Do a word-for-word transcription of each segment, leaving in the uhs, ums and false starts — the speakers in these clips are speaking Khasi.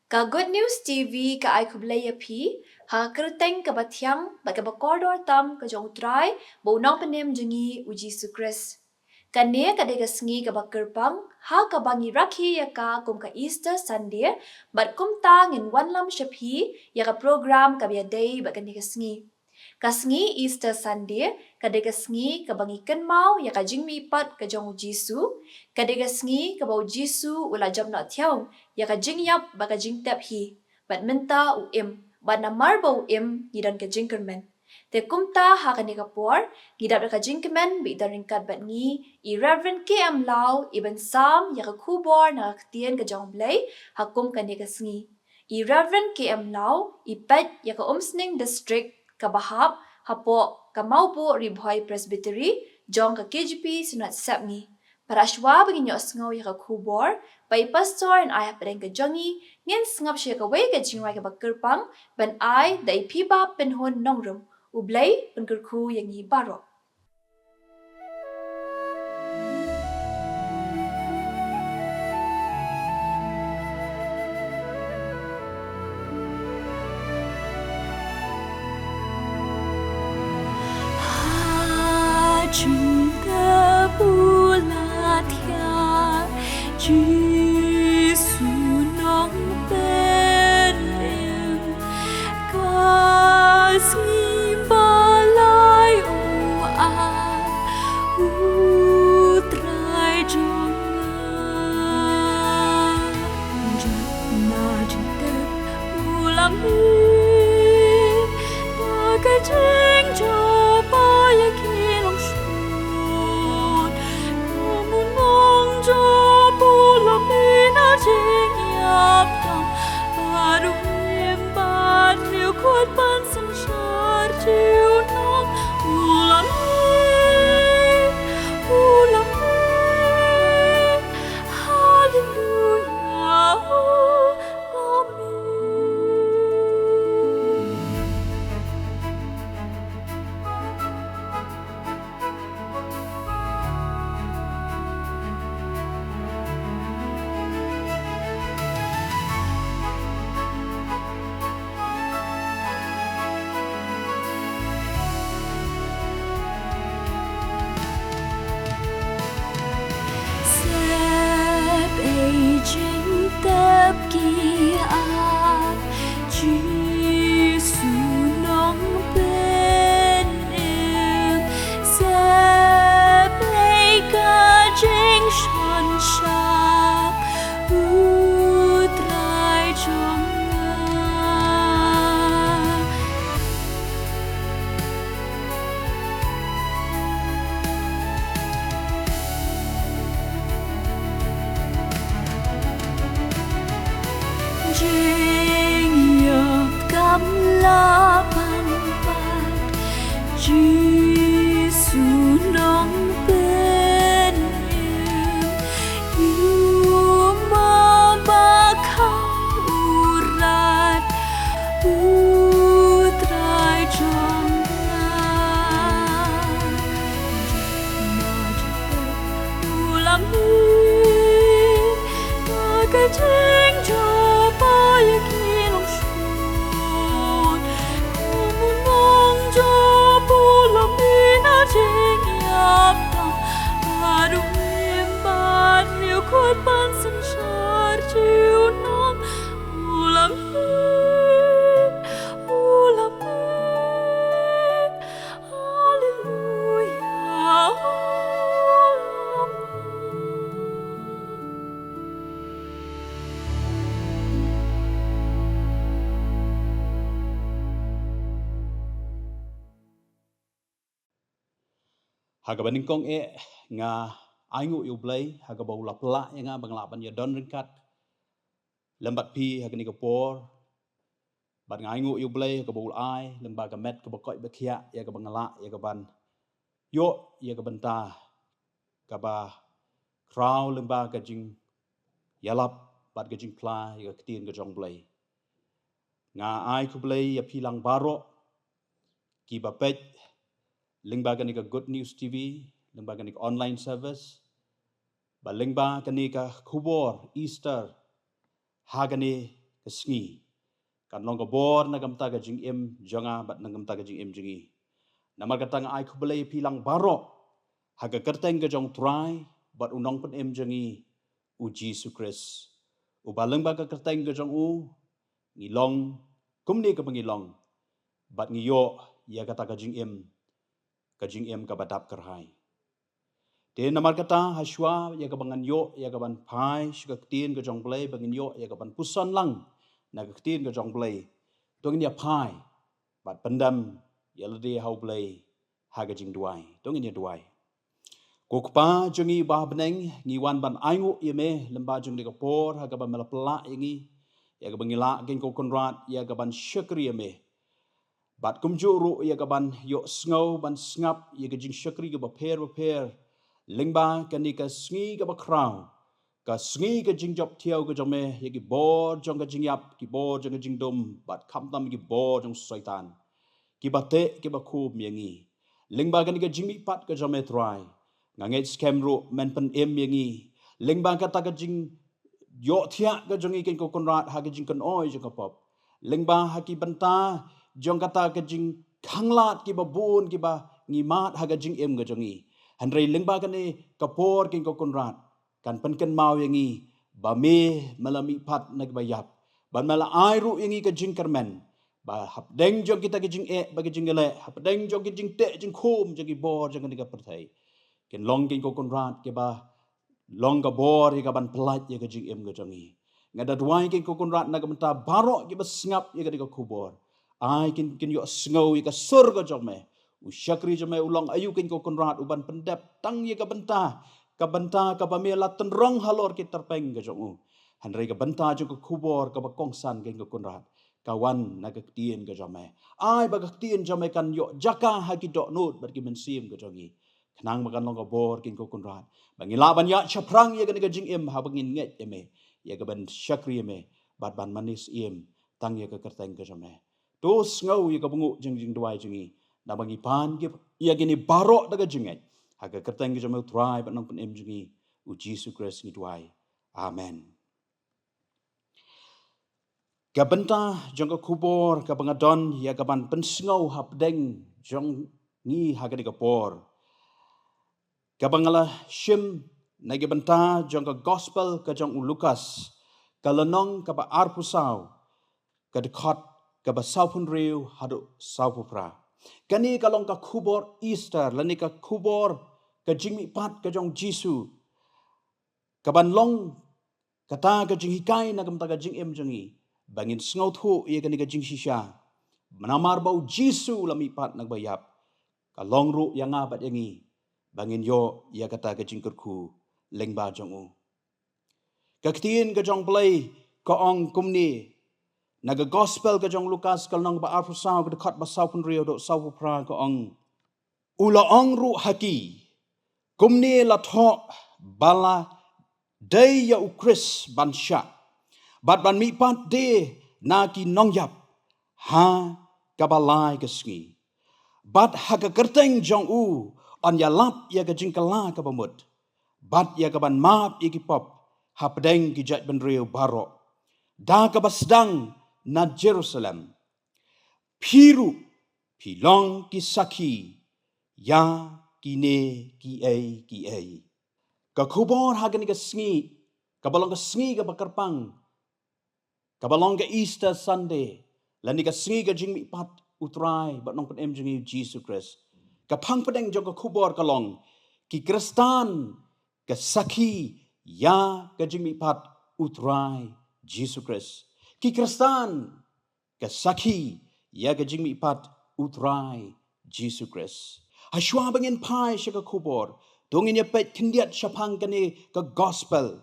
Ka Good News T V ka ai khublei ïa phi ha ka kyrteng kaba thiang bad kaba kordor tam ka jong U Trai bad U Nongpynim jong ngi U Jisu Khrist. Kane ka dei ka sngi kaba kyrpang ha kaba ngi rakhe ïa ka kum ka Easter Sunday, bad kumta ngin wanlam sha phi ïa ka program kaba ïadei bad kane ka sngi. Ka sngi Easter Sunday ka dei ka sngi kaba ngi kynmaw ïa ka jingmihpat ka jong U Jisu. Ka dei ka sngi kaba U Jisu u la jop noh thiaw ïa ka jingïap bad ka jingtep hi. Bad mynta u im, bad namar ba u im ngi don ka jingkyrmen. Te kumta ha kane ka por ngi dap da ka jingkmen ba i don ryngkat bad ngi i Reverend K M Law, i ban sam ïa ka khubor na ka ktien ka jong U Blei ha kum kane ka sngi. I Reverend K M Law i peit ïa ka Umsning District kaba hap hapoh ka Mawbuh Ri Bhoi Presbytery jong ka K J P Synod Sepngi. Para shwa ba ngin ïohsngew ïa ka khubor ba i Pastor yn ai hapdeng ka jong ngi, ngin sngap sha kawei ka jingrwai kaba kyrpang ban ai da i Phiba Pynhun Nongrum. U Blei un kyrkhu ïa ngi baroh. Ha jingtep u la thiah Jisu Nongpynim. Ka sngi ba lai u ap U Trai jong nga. Jot na jingtep u la mih da ka jingjop ïa ki longshitom. Kum u nongjop u la mih na jingïap tam, bad u im bad riewkhuid ban synshar junom. U la mih, u la mih. Haleluia, u la mih. Sep ei jingtep ki ap Jisu Nongpynim. Sep ei ka jingsynshar U Trai jong nga. Jingïap kam lah ban pat Jisu Nongpynim. Ïa u ma ba kham u rat U Trai jong nga. U la mih da ka jingjop ïa ki longshitom. Kum u nongjop u la mih na jingïap tam, bad u im bad riewkhuid ban synshar junom. U la mih, u la mih. Haleluia, u la mih. Ha kaba nyngkong eh, nga ainguh ïa U Blei ha kaba u la pynlah ïa nga ba nga lah ban ïadon ryngkat lem bad phi ha kane ka por. Bad nga ainguh ïa U Blei ha kaba u la ai lem bad ka met kaba koit ba khiah ïa kaba nga lah ïa kaban ïoh ïa ka bynta kaba khraw lem bad ka jingïalap bad ka jingphla ïa ka ktien ka jong U Blei. Nga ai khublei ïa phi lang baroh kiba peit lyngba kane ka Good News T V, lyngba kane ka online service, bad lyngba kane ka khubor Easter ha kane ka sngi kan long ka bor na ka bynta ka jingim jong nga bad na ka bynta ka jingim jong ngi. Namar kata nga ai khublei ïa phi lang baroh ha ka kyrteng ka jong u Trai bad u Nongpynim jong ngi, u Jisu Khrist, uba lyngba ka kyrteng ka jong u ngi long kumne kaba ngi long bad ngi ïoh ïa kata ka jingim, ka jingim kaba dap kyrhai. Te namar kata, ha shuwa ïa kaban ïoh ïa kaban phai sha ka ktien ka jong u Blei, ba ngin ïoh ïa kaban puson lang na ka ktien ka jong u Blei, to ngin ïa phai bad pyndem ïa lade ha u Blei ha ka jingduwai. To ngin ïa duwai. Ko Kpa jong ngi ba ha bneng, ngi wan ban ainguh ïa me lyngba jong kane ka por ha kaba me la pynlah ïa ngi, ïa kaba ngi lah, Kynrad ko Kynrad, ïa kaban shakri ïa me. Bad kumjuh ruh ïa kaban ïohsngew ban sngap ïa ka jingshakri kaba pher bapher lyngba kane ka sngi kaba khraw, ka sngi ka jingjop thiaw ka jong me, ïa ki bor jong ka jingïap, ki bor jong ka jingdum, bad khamtam ki bor jong u Soitan kiba teh kiba khum ïa ngi. Lyngba kane ka jingmihpat ka jong me Trai, nga ngeit skhem ruh men pynim ïa ngi lyngba kata ka jingïohthiah ka jong ngi, Kynrad ko Kynrad, ha ka jingkynoi jong ka pop, lyngba ha ki bynta jong kata ka jingkhanglad kiba bun kiba ngi mad ha ka jingim ka jong ngi. Hynrei lyngba kane ka por, Kynrad ko Kynrad, kan pynkynmaw ïa ngi ba me, me la mihpat na kiba ïap, bad me la ai ruh ïa ngi ka jingkyrmen ba hapdeng jong kita ki jingeh bad ki jingïaleh, hapdeng jong ki jingteh jingkhum jong ki bor jong kane ka pyrthei, kin long, Kynrad ko Kynrad, kiba long ka bor ïa kaban pyllait ïa ka jingim ka jong ngi. Nga da duwai, Kynrad ko Kynrad, na ka bynta baroh kiba sngap ïa kane ka khubor, ai kin, kin ïohsngew ïa ka sur ka jong me. U shakri jong me u long aïu, Kynrad ko Kynrad, uban pyndep tang ïa ka bynta, ka bynta kaba me la tynrong halor ki tyrpeng ka jong u, hynrei ka bynta jong ka khubor kaba kongsan, Kynrad ko Kynrad, ka wan na ka ktien ka jong me. Ai ba ka ktien jong me kan ïoh jaka ha ki dohnud bad ki mynsiem ka jong ngi, khnang ba kan long ka bor, Kynrad ko Kynrad, ba ngin lah ban ïaid shaphrang ïa kane ka jingim haba ngin ngeit ïa me, ïa kaban shakri ïa me bad ban mane syiem tang ïa ka kyrteng ka jong me. To sngew ïa ka bynguh jong ka jingduwai jong ngi, naba ngi pan ïa kine baroh da ka jingngeit ha ka kyrteng ka jong me, u Trai bad Nongpynim jong ngi, u Jisu Khrist, ngi duwai. Amen. Ka bynta jong ka khubor kaba nga don ïa kaban pynsngew hapdeng jong ngi ha kane ka por, kaba nga la shim na ka bynta jong ka Gospel ka jong u Lukas, ka lynnong kaba arphew saw, ka dkhot kaba sawphew hynriew haduh sawphew phra. Kane ka long ka khubor Easter, lane ka khubor ka jingmihpat ka jong u Jisu, kaban long kata ka jinghikai na ka bynta ka jingim jong ngi, ba ngin sngewthuh ïa kane ka jingshisha, namar ba u Jisu u la mihpat na kiba ïap, ka long ruh ïa nga bad ïa ngi ba ngin ïoh ïa kata ka jingkyrkhu lyngba jong u. Ka ktien ka jong u Blei ka ong kumne, na ka Gospel ka jong u Lukas, ka lynnong ba arphew saw, ka dkhot ba sawphew hynriew haduh sawphew phra, ka ong: U la ong ruh ha ki: Kumne la thoh ba la dei ïa u Khrist ban shah bad ban mihpat de na ki nongïap ha kaba lai ka sngi. Bad ha ka kyrteng jong u yn ïalap ïa ka jingkylla kaba mut, bad ïa kaban map ïa ki pop hapdeng ki jaitbynriew baroh, da kaba sdang na Jerusalem. Phi ruh phi long ki sakhi ïa kine kiei kiei. Ka khubor ha kane ka sngi, kaba long ka sngi kaba kyrpang, kaba long ka Easter Sunday, lane ka sngi ka jingmihpat u Trai bad Nongpynim jong ngi, u Jisu Khrist, ka phang pdeng jong ka khubor ka long: Ki Khristan ka sakhi ïa ka jingmihpat u Trai Jisu Khrist. Ki Khristan ka sakhi ïa ka jingmihpat u Trai Jisu Khrist. Ha shuwa ba ngin phai sha ka khubor, to ngin ïa peit khyndiat shaphang kane ka Gospel.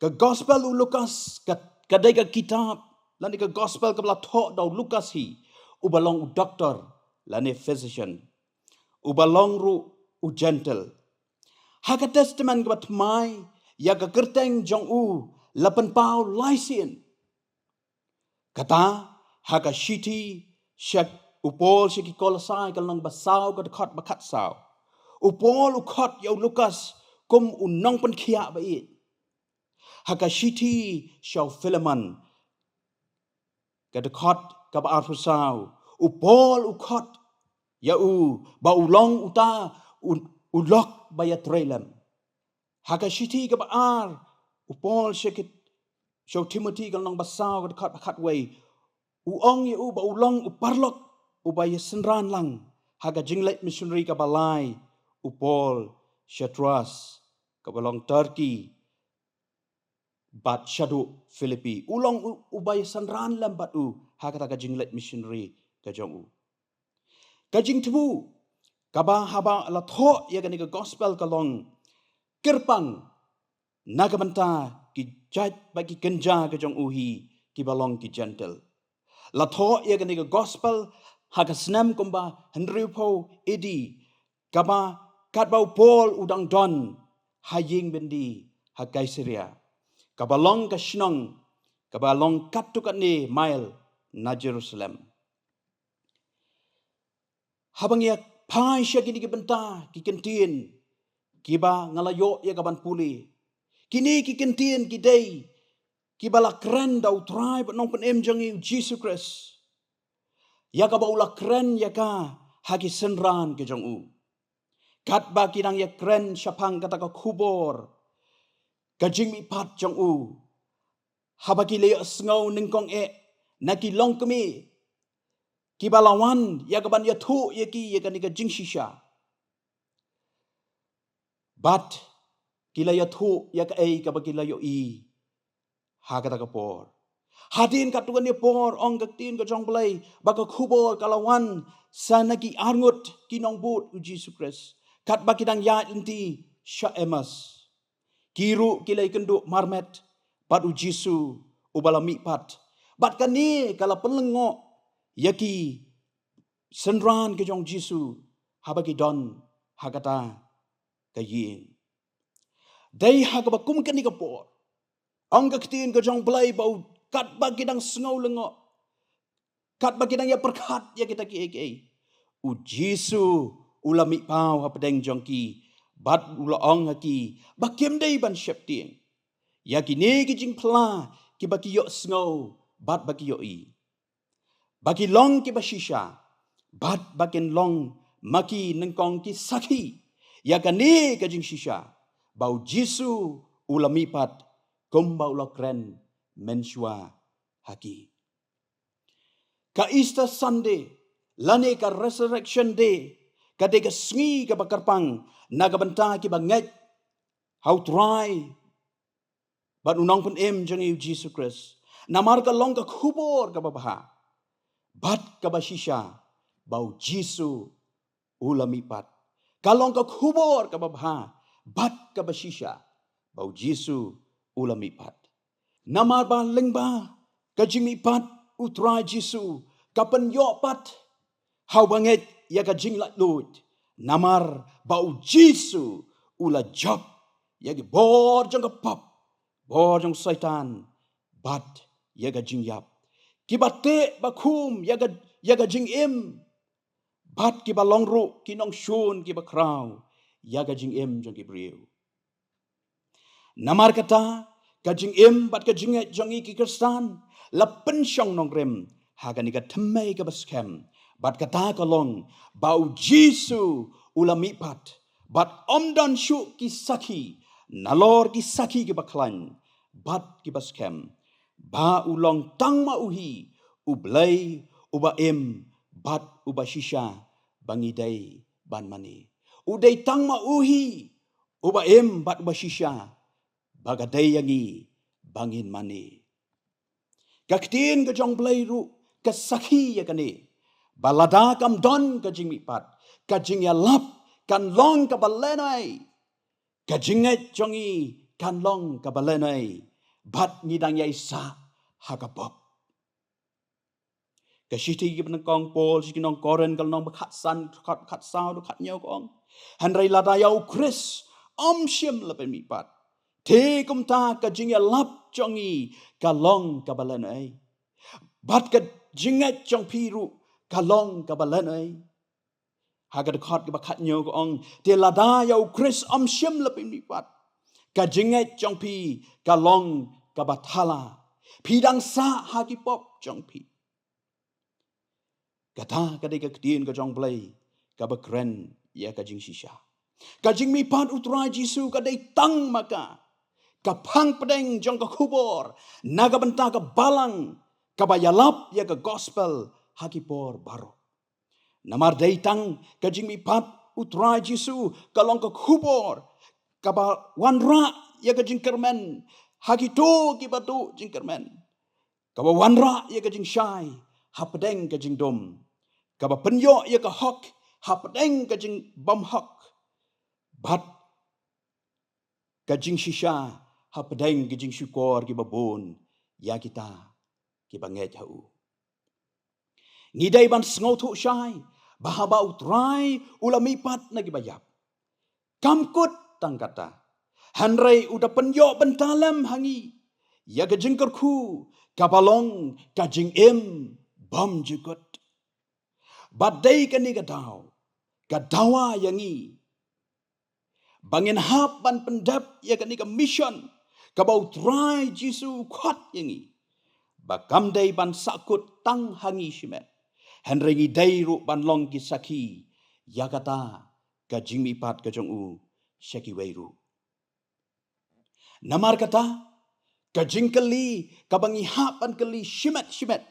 Ka Gospel u Lukas ka, ka dei ka kitab, lane ka Gospel kaba la thoh da u Lukas hi, uba long u doktor, lane physician, uba long ruh u Gentile. Ha ka Testament kaba thymmai, ïa ka kyrteng jong u la pynpaw lai sien. Kata, ha ka shithi sha u Paul sha ki Kolosai, ka lynnong ba saw, ka dkhot ba khatsaw, u Paul u khot ïa u Lukas kum u nongpynkhiah ba ïeit. Ha ka shithi sha u Philemon, ka dkhot kaba arphew saw, u Paul u khot ïa u ba u long uta u, u lok ba ïatreilem. Ha ka shithi kaba ar u Paul sha ki, sha u Timothi ka lynnong ba saw ka dkhot ba khatwei, u ong ïa u ba u long u paralok uba ïasynran lang ha ka jingleit missionary kaba lai u Paul sha Troas kaba long Turkey bad shaduh Philippi. U long u, uba ïasynran lem bad u ha kata ka jingleit missionary ka jong u. Ka jingthmu kaba haba la thoh ïa kane ka gospel ka long kyrpang na ka bynta ki jait bad ki kynja ka jong u hi kiba long ki Jentil. La thoh ïa kane ka gospel ha ka snem kumba hynriewphew A D, kaba katba u Paul u dang don ha ïing byndi ha Kaisaria, kaba long ka shnong kaba long katto katne mail na Jerusalem. Haba ngi ïa phai sha kine ki bynta ki kyntien kiba nga la ïoh ïa ka ban pule, kine ki kyntien ki dei kiba la kren da u Trai bad Nongpynim jong ngi u Jisu Khrist, ïa kaba u la kren ïa ka ha ki synran ki jong u. Katba ki dang ïakren shaphang kata ka khubor ka jingmihpat jong u, haba ki la ïohsngew nyngkong eh na ki longkmie kiba la wan ïa ka ban ïathuh ïa ki ïa kane ka jingshisha, bad ki la ïathuh ïa kaei kaba ki la ïohi ha kata ka por. Hadien katto katne por, ong ka ktien ka jong U Blei ba ka khubor ka la wan sa na ki arngut ki nongbud u Jisu Khrist, katba ki dang ïaid lynti sha Emmaus. Ki ruh ki la ïakynduh marmet bad u Jisu uba la mihpat. Bad kane ka la pynlyngngoh ïa ki synran ki jong u Jisu haba ki don ha kata ka ïing. Dei ha kaba kum kane ka por, ong ka ktien ka jong U Blei ba u, katba ki dang sngew lyngngoh, katba ki dang ïapyrkhat ïa kita kiei kiei, u Jisu u la mihpaw hapdeng jong ki bad u la ong ha ki ba kim dei ban sheptieng ïa kine ki jingphla kiba ki ïohsngew bad ba ki ïohi, ba ki long kiba shisha bad ba kin long ma ki nyngkong ki sakhi ïa kane ka jingshisha ba u Jisu u la mihpat kumba u la kren mynshuwa ha ki. Ka Easter Sunday lane ka Resurrection Day ka dei ka sngi kaba kyrpang na ka bynta kiba ngeit ha u Trai bad u Nongpynim jong ngi u Jisu Khrist, namar ka long ka khubor kaba bha bad kaba shisha ba u Jisu u la mihpat. Ka long ka khubor kaba bha bad kaba shisha ba u Jisu u la mihpat. Namar ba lyngba ka jingmihpat u Trai Jisu ka pynïoh pat ha uba ngeit ïa ka jinglaitluid, namar ba u Jisu u la jop ïa ki bor jong ka pop, bor jong Soitan bad ïa ka jingïap. Kiba teh ba khum ïa ka, ïa ka jingim bad kiba long ruh ki nongshun kiba khraw ïa ka jingim jong ki briew. Namar kata, ka jingim bad ka jingngeit jong ngi ki Khristan la pynshong nongrim ha kane ka thymmei kaba skhem. Bad kata ka long ba u Jisu u la mihpat bad ym don shuh ki sakhi, nalor ki sakhi kiba khlaiñ bad kiba skhem, ba u long tang ma u hi U Blei uba im bad uba shisha ba ngi dei ban mane. U dei tang ma u hi uba im bad uba shisha ba ka dei ïa ngi ba ngin mane. Ka ktien ka jong U Blei ruh ka sakhi ïa kane, ba lada kam don ka jingmihpat, ka jingïalap kan long kaba lehnoh, ka jingngeit jong ngi kan long kaba lehnoh, bad ngi dang ïai sah ha ka pop. Ka shithi kaba nyngkong Paul sha ki nong Korinth ka lynnong ba khatsan, dkhot khatsaw, dkhot khathynñiew ka ong, hynrei lada ïa u Khrist ym shym la pynmihpat, te kumta ka jingïalap jong ngi ka long kaba lehnoh, bad ka jingngeit jong phi ruh ka long kaba lehnoh. Ha ka dkhot kaba khathynñiew ka ong, te lada ïa u Khrist ym shym la pynmihpat, ka jingngeit jong phi ka long kaba thala, phi dang sah ha ki pop jong phi. Kata ka dei ka ktien ka jong Blei kaba kren ïa ka jingshisha. Ka jingmihpat u Trai Jisu ka dei tang ma ka, ka phang pdeng jong ka khubor na ka bynta ka balang kaba ïalap ïa ka gospel ha ki por baroh. Namar dei tang ka jingmihpat u Trai Jisu ka long ka khubor kaba wanrah ïa ka jingkyrmen ha kito kiba duh jingkyrmen, kaba wanrah ïa ka jingshai hapdeng ka jingdum, kaba pynïoh ïa ka hok hapdeng ka jingbymhok, bad ka jingshisha hapdeng ka jingshukor kiba bun ïa kita kiba ngeit ha u. Ngi dei ban sngewthuh shai ba haba u Trai u la mihpat na kiba ïap, kam kut tang kata, hynrei u da pynïoh bynta lem ha ngi ïa ka jingkyrkhu kaba long ka jingim bymjukut. Bad dei kane ka daw ka dawa ïa ngi ba ngin hap ban pyndep ïa kane ka mission kaba u Trai Jisu u khot ïa ngi, ba kam dei ban sahkut tang ha ngi shimet, hynrei ngi dei ruh ban long ki sakhi ïa kata ka jingmihpat ka jong u sha kiwei ruh. Namar kata, ka jingkylli kaba ngi hap ban kylli shimet shimet,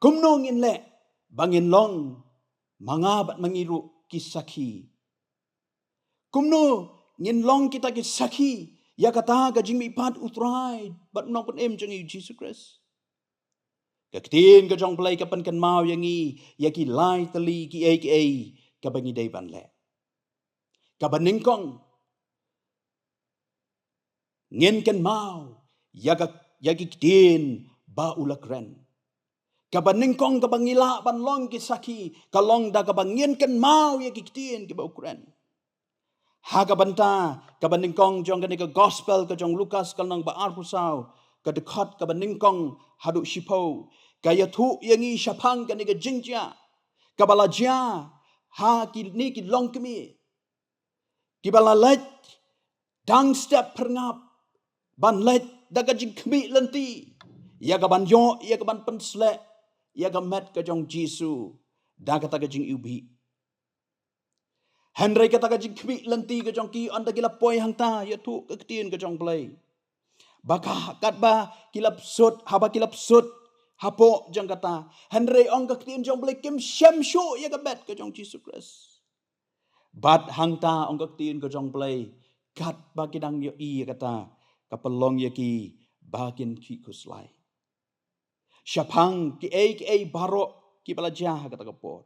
kumno ngin leh ba ngin long ma nga bad ma ngi ruh ki sakhi? Kumno ngin long kita ki sakhi ïa kata ka jingmihpat u Trai bad u Nongpynim jong ngi u Jisu Khrist? Ka ktien ka jong Blei ka pynkynmaw ïa ngi ïa ki lai tylli kiei kiei kaba ngi dei ban leh. Kaba nyngkong, ngin kynmaw ïa ka, ïa ki ktien ba u la kren. Kaba nyngkong kaba ngi lah ban long ki sakhi ka long da kaba ngin kynmaw ïa ki ktien kiba u kren. Ha ka bynta kaba nyngkong jong kane ka gospel ka jong Lukas ka lynnong ba arphew saw, ka dkhot kaba nyngkong haduh shiphew, ka ïathuh ïa ngi shaphang kane ka jingjia kaba la jia ha kine ki longkmie kiba la leit dang step phyrngap ban leit da ka jingkhmih lynti ïa ka ban ïoh, ïa ka ban pynsleh ïa ka met ka jong Jisu da kata ka jingiwbih. Hynrei kata ka jingkhmih lynti ka jong ki, ynda ki la poi hangta, ïathuh ka ktien ka jong Blei ba ka, katba ki la psut, haba ki la psut hapoh jong kata, hynrei ong ka ktien jong Blei kim shem shuh ïa ka met ka jong Jisu Khrist. Bad hangta ong ka ktien ka jong Blei, katba ki dang ïohi ïa kata, ka pynlong ïa ki ba kin khih khuslai shaphang kiei kiei baroh kiba la jia ha kata ka por.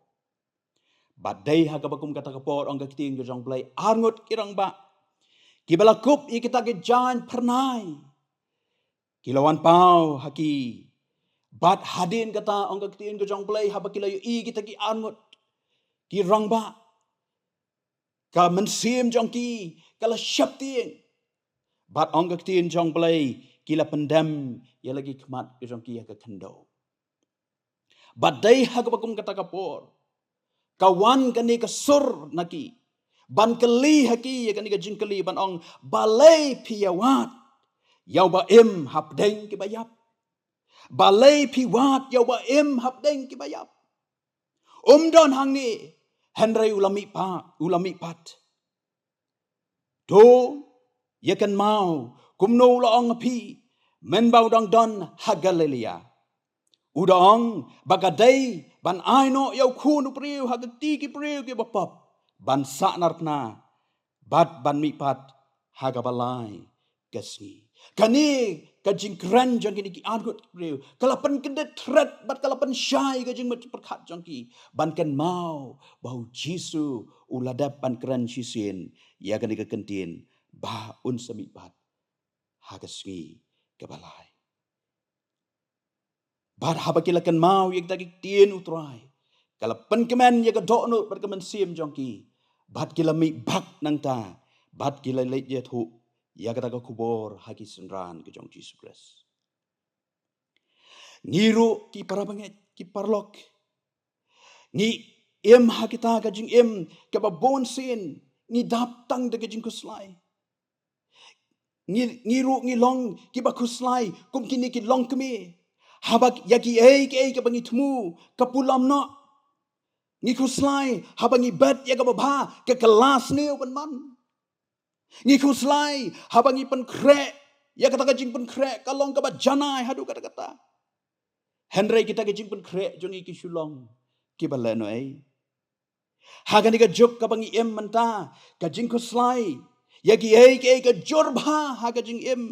Bad dei ha kaba kum kata ka por, ong ka ktien ka jong Blei, arngut ki rangbah kiba la kup ïa kita ki jaiñ phyrnai ki la wan paw ha ki. Bad hadien kata, ong ka ktien ka jong Blei, haba ki la ïohi kita ki arngut ki rangbah, ka mynsiem jong ki ka la sheptieng. Bad ong ka ktien jong Blei, ki la pyndem ïa la ki khmat ka jong ki ha ka khyndew. Bad dei ha kaba kum kata ka por, ka wan kane ka sur na ki ban kylli ha ki ïa kane ka jingkylli ban ong, balei phi ïa wad ïa uba im hapdeng kiba ïap? Balei phi wad ïa uba im hapdeng kiba ïap? Um don hangne, hynrei u la mihpat, u la mihpat. To ïa kynmaw kumno u la ong ha phi mynba u dang don ha Galilea. U da ong ba ka dei ban ai noh ïa u Khun u briew ha ka kti ki briew kiba pop, ban sahnarphna bad ban mihpat ha kaba lai ka sngi. Kane ka jingkren jong kine ki arngut ki briew ka la pynkyndit thret bad ka la pynshai ka jingmut jingpyrkhat jong ki ban kynmaw ba u Jisu u la dep ban kren shisien ïa kane ka kyntien ba un sa mihpat ha ka sngi kaba lai. Bad haba ki la kynmaw ïa kita ki ktien u Trai, ka la pynkmen ïa ka dohnud bad ka mynsiem jong ki, bad ki la mih bak nangta, bad ki la leit ïathuh ïa kata ka khubor ha ki synran ka jong Jisu Khrist. Ngi ruh ki para bangeit, ki paralok, ngi im ha kita ka jingim kaba bun sien ngi dap tang da ka jingkhuslai. Ngi, ngi ruh ngi long kiba khuslai kum kine ki longkmie. Haba ïa kiei kiei kaba ngi thmu ka pulom noh. Ngi khuslai haba ngi bet ïa kaba bha, ka kylla sniew ban man. Ngi khuslai haba ngi pynkhreh ïa kata ka jingpynkhreh ka long kaba janai haduh katta katta. Hynrei kita ka jingpynkhreh jong ngi ki shu long kiba lehnohei. Ha kane ka juk kaba ngi im mynta, ka jingkhuslai ïa kiei kiei ka jur bha ha ka jingim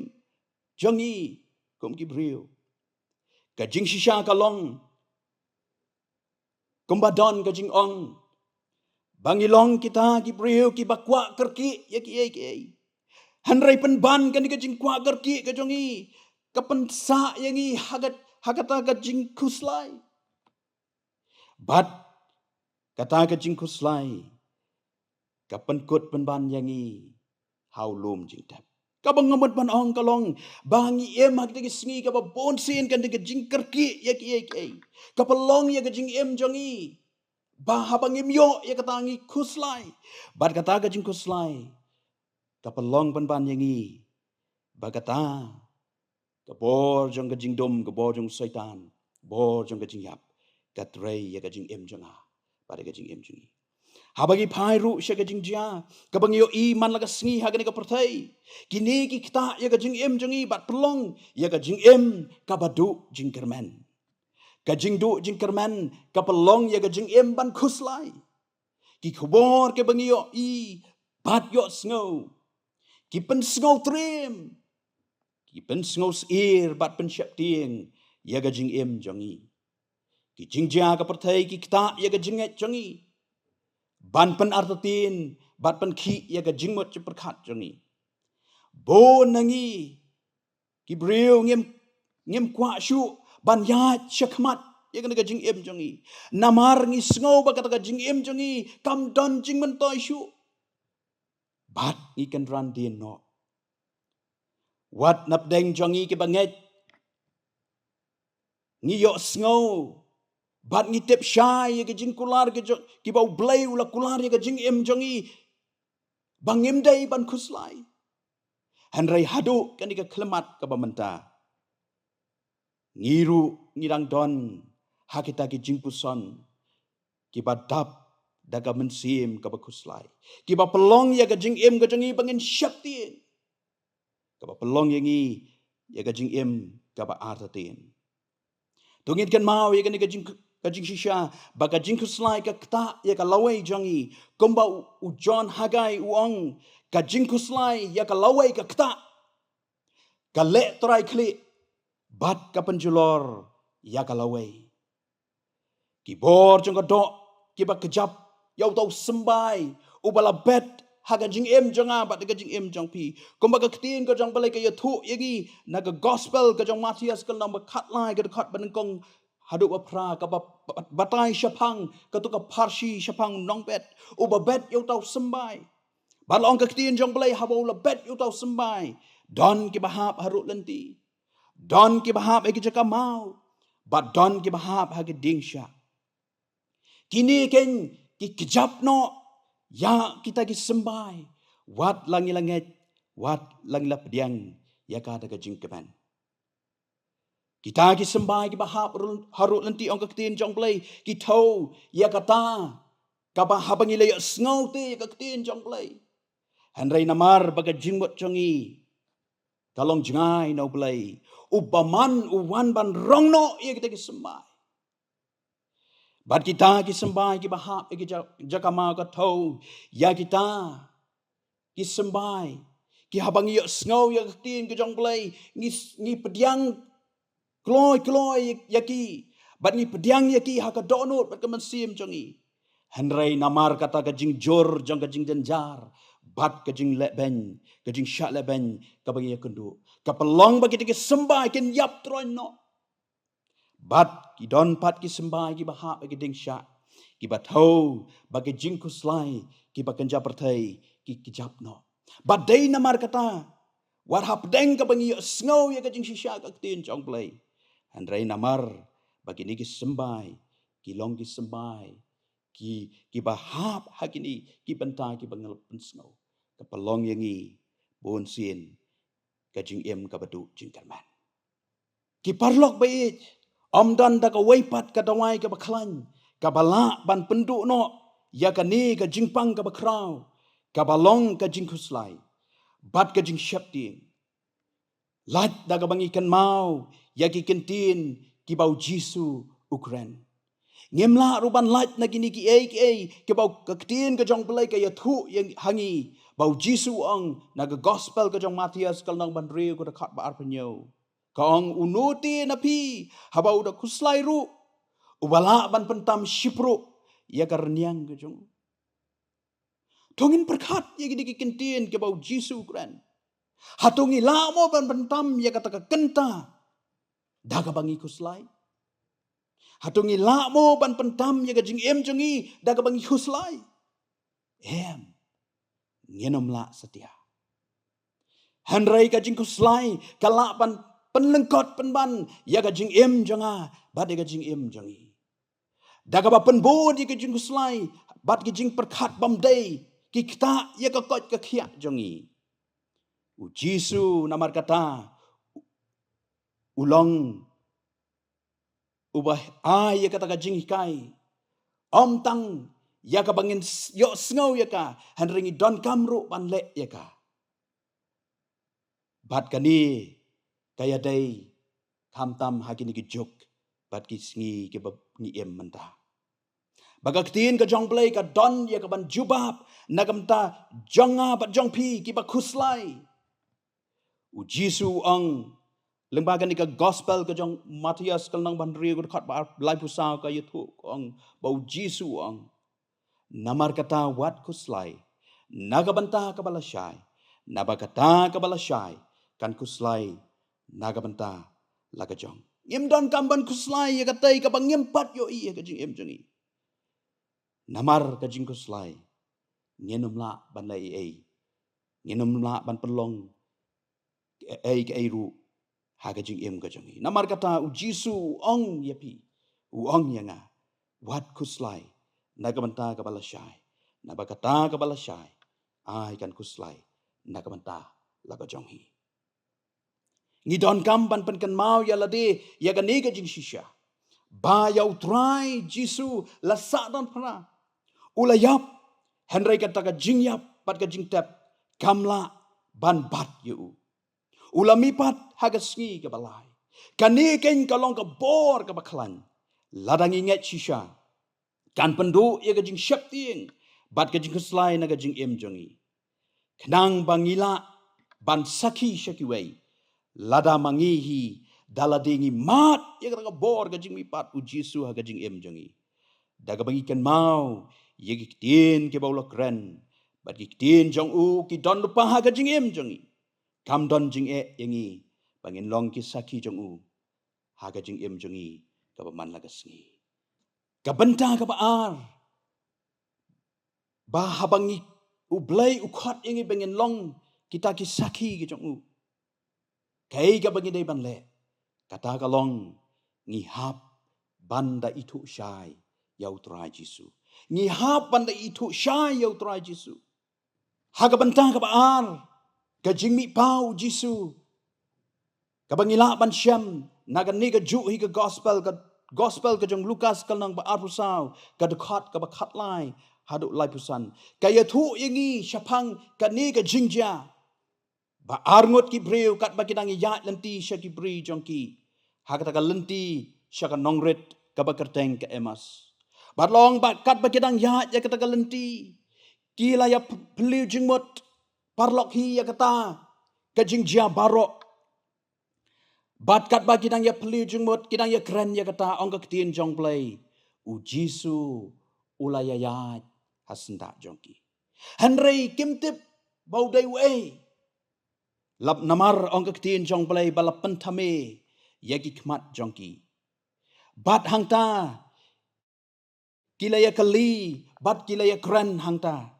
jong ngi kum ki briew. Ka jingshisha ka long, kumba don ka jingong, ba ngi long kita ki briew kiba kwah kyrkieh ïa kiei kiei. Hynrei pynban kane ka jingkwah kyrkieh ka jong ngi ka pynsah ïa ngi ha ka, ha kata ka jingkhuslai. Bad kata ka jingkhuslai ka pynkut pynban ïa ngi ha u lum jingtep. Kaba nga mut ban ong ka long ba ngi im ha kita ki sngi kaba bun sien ka dei ka jingkyrkieh ïa kiei kiei. Ka pynlong ïa ka jingim jong ngi ba haba ngim ïoh ïa kata ngi khuslai. Bad kata ka jingkhuslai ka pynlong pynban ïa ngi ba kata ka bor jong ka jingdum, ka bor jong Soitan, bor jong ka jingïap, ka trei ïa ka jingim jong nga bad ïa ka jingim jong ngi. Haba ngi phai ruh sha ka jingjia kaba ngi ïohi man la ka sngi ha kane ka pyrthei, kine ki ktah ïa ka jingim jong ngi bad pynlong ïa ka jingim kaba duh jingkyrmen. Ka jingduh jingkyrmen ka pynlong ïa ka jingim ban khuslai. Ki khubor kiba ngi ïohi bad ïohsngew, ki pynsngew triem, ki pynsngew syier bad pynsheptieng ïa ka jingim jong ngi. Ki jingjia ka pyrthei ki ktah ïa ka jingngeit jong ngi ban pynartatien bad pynkhih ïa ka jingmut jingpyrkhat jong ngi. Bun na ngi ki briew ngim, ngim kwah shuh ban ïaid shakhmat ïa kane ka jingim jong ngi, namar ngi sngew ba kata ka jingim jong ngi kam don jingmyntoi shuh. Bad ngi kynran dien noh. Wat napdeng jong ngi kiba ngeit, ngi ïohsngew bad ngi tip shai ïa ki jingkular ki jong, kiba U Blei u la kular ïa ka jingim jong ngi ba ngim dei ban khuslai. Hynrei haduh kane ka khyllipmat kaba mynta, ngi ruh ngi dang don ha kita ki jingpuson kiba dap da ka mynsiem kaba khuslai, kiba pynlong ïa ka jingim ka jong ngi ba ngin sheptieng, kaba pynlong ïa ngi ïa ka jingim kaba artatien. To ngin kynmaw ïa kane ka jing, ka jingshisha ba ka jingkhuslai ka ktah ïa ka lawei jong ngi. Kumba u, u John Haggai u ong, ka jingkhuslai ïa ka lawei ka ktah, ka leh trai khlieh bad ka pynjulor ïa ka lawei. Ki bor jong ka doh kiba kjap ïa uta u symbai uba la bet ha ka jingim jong nga bad ka jingim jong phi. Kumba ka ktien ka jong U Blei ka ïathuh ïa ngi na ka gospel ka jong u Mathaios ka lynnong ba khatlai ka dkhot ba nyngkong haduh ba phra, kaba, ba, batai shaphang katu ka pharshi shaphang u nongbet uba bet ïa uta u symbai. Bad la ong ka ktien jong U Blei, haba u la bet ïa uta u symbai, don kiba hap ha rud lynti, don kiba hap ha ki jaka maw, bad don kiba hap ha ki dieng shah. Kine keiñ ki kjap noh ïa kita ki symbai, wat la ngi la ngeit, wat la ngi la pdiang ïa kata ka jingkmen. Kita ki symbai kiba hap rul, ha rud lynti, ong ka ktien jong U Blei, ki thew ïa kata kaba haba ngi la ïohsngew te ïa ka ktien jong U Blei. Hynrei namar ba ka jingmut jong ngi ka long jngai na U Blei, uba man u wan ban rong noh ïa kita ki symbai. Bad kita ki symbai kiba hap ïa ki ja, jaka maw ka thew ïa kita ki symbai, ki haba ngi ïohsngew ïa ka ktien ka jong U Blei, ngi, ngi pdiang kloi kloi ïa ki, bad ngi pdiang ïa ki ha ka dohnud bad ka mynsiem jong ngi. Hynrei namar kata ka jingjur jong ka jingjynjar bad ka jinglehbeiñ, ka jingshah lehbeiñ kaba ngi ïakynduh, ka pynlong ba kita ki symbai kin ïap tyrwa noh. Bad ki don pat ki symbai kiba hap ha ki dieng shah, kiba thew ba ki jingkhuslai kiba kynja pyrthei ki kjap noh. Bad dei namar kata, wat hapdeng kaba ngi ïohsngew ïa ka jingshisha ka ktien jong U Blei, hynrei namar ba kine ki symbai ki long ki symbai ki, kiba hap ha kine ki bynta kiba ngi la pynsngew, ka pynlong ïa ngi bun sien ka jingim kaba duh jingkyrmen. Ki paralok ba ïeit, Ym don da kawei pat ka dawai kaba khlaiñ kaba lah ban pynduh noh ïa kane ka jingpang kaba khraw, kaba long ka jingkhuslai bad ka jingsheptieng. Lait da kaba ngi kynmaw ïa ki kyntien kiba u Jisu u kren. Ngim lah ruh ban lait na kine kiei kiei kiba ka ktien ka jong U Blei ka ïathuh ïa ha ngi, ba u Jisu u ong na ka gospel ka jong Mathaios ka lynnong ba hynriew ka dkhot ba arphew hynñiew. Ka ong, uno te na phi haba u da khuslai ruh, uba lah ban pyntam shipruh ïa ka rynïeng ka jong u. To ngin pyrkhat ïa kine ki kyntien kiba u Jisu u kren. Hato ngi lah mo ban pyntam ïa kata ka kynta da kaba ngi khuslai? Hato ngi lah mo ban pyntam ïa ka jingim jong ngi da kaba ngi khuslai? Em. Ngin ym lah satia. Hynrei ka jingkhuslai ka lah ban pynlyngkot pynban ïa ka jingim jong nga bad ïa ka jingim jong ngi. Da kaba pynbud ïa ka jingkhuslai bad ka jingpyrkhat bym dei, ki ktah ïa ka koit ka khiah jong ngi. U Jisu namar kata u long uba ai ïa kata ka jinghikai. Ym tang ïa kaba ngin s-, ïohsngew ïa ka, hynrei ngi donkam ruh ban leh ïa ka. Bad kane ka ïadei khamtam ha kine ki juk bad ki sngi kiba ngi im mynta. Ba ka ktien ka jong U Blei ka don ïa ka ban jubab na ka bynta jong nga bad jong phi kiba khuslai. U Jisu u ong, lyngba kane ka gospel ka jong Mathaios ka lynnong ba hynriew ka dkhot ba laiphew saw ka ïathuh, ka ong, ba u Jisu u ong, namar kata wat khuslai na ka bynta kaba lashai, naba kata kaba lashai kan khuslai na ka bynta la ka jong. Ngim donkam ban khuslai ïa katei kaba ngim pat ïohi ha ka jingim jong ngi. Namar ka jingkhuslai ngin ym lah ban leh ei ei. Ngin ym lah ban pynlong ei ei ruh ha ka jingim ka jong ngi. Namar kata u Jisu u ong ïa phi, u ong ïa nga, wat khuslai na ka bynta kaba lashai, naba kata kaba lashai ai kan khuslai na ka bynta la ka jong hi. Ngi donkam ban pynkynmaw ïa lade ïa kane ka jingshisha, ba ïa U Trai Jisu la sah don phra. U la ïap, hynrei kata ka jingïap bad ka jingtep kam lah ban bat ïa u. U la mihpat ha ka sngi kaba lai. Kane keiñ ka long ka bor kaba khlaiñ. Lada ngi ngeit shisha, kan pynduh ïa ka jingsheptieng bad ka jingkhuslai na ka jingim jong ngi. Khnang ba ngi lah ban sakhi sha kiwei, lada ma ngi hi, da lade ngi mad ïa kata ka bor ka jingmihpat U Jisu ha ka jingim jong ngi. Da kaba ngi kynmaw ïa ki ktien kiba u la kren bad ki ktien jong u ki don lypa ha ka jingim jong ngi, kam don jingeh ïa ngi ba ngin long ki sakhi jong u ha ka jingim jong ngi kaba man la ka sngi. Ka bynta kaba ar, ba haba ngi, U Blei u khot ïa ngi ba ngin long kita ki sakhi ki jong u, kaei kaba ngi dei ban leh? Kata ka long, ngi hap ban da ithuh shai ïa U Trai Jisu. Ngi hap ban da ithuh shai ïa U Trai Jisu. Ha ka bynta kaba ar, ka jingmihpat U Jisu, kaba ngi lah ban shem na kane kajuh hi ka gospel, ka gospel ka jong Lukas ka lynnong ba arphew saw, ka dkhot kaba khatlai haduh laiphew san, ka ïathuh ïa ngi shaphang kane ka jingjia ba arngut ki briew katba ki dang ïaid lynti sha ki bri jong ki, ha kata ka lynti sha ka nongrit kaba kyrteng ka Emmaus. Bad long ba katba ki dang ïaid ïa kata ka lynti, ki la ïa ph-, phylliew jingmut paralok hi ïa kata ka jingjia baroh. Bad katba ki dang ïa phylliew jingmut, ki dang ïa kren ïa kata, ong ka ktien jong U Blei, U Jisu u la ïa ïaid ha syndah jong ki. Hynrei kim tip ba u dei uei. Lap namar, ong ka ktien jong U Blei, ba la pynthame ïa ki khmat jong ki. Bad hangta ki la ïa kylli bad ki la ïa kren hangta.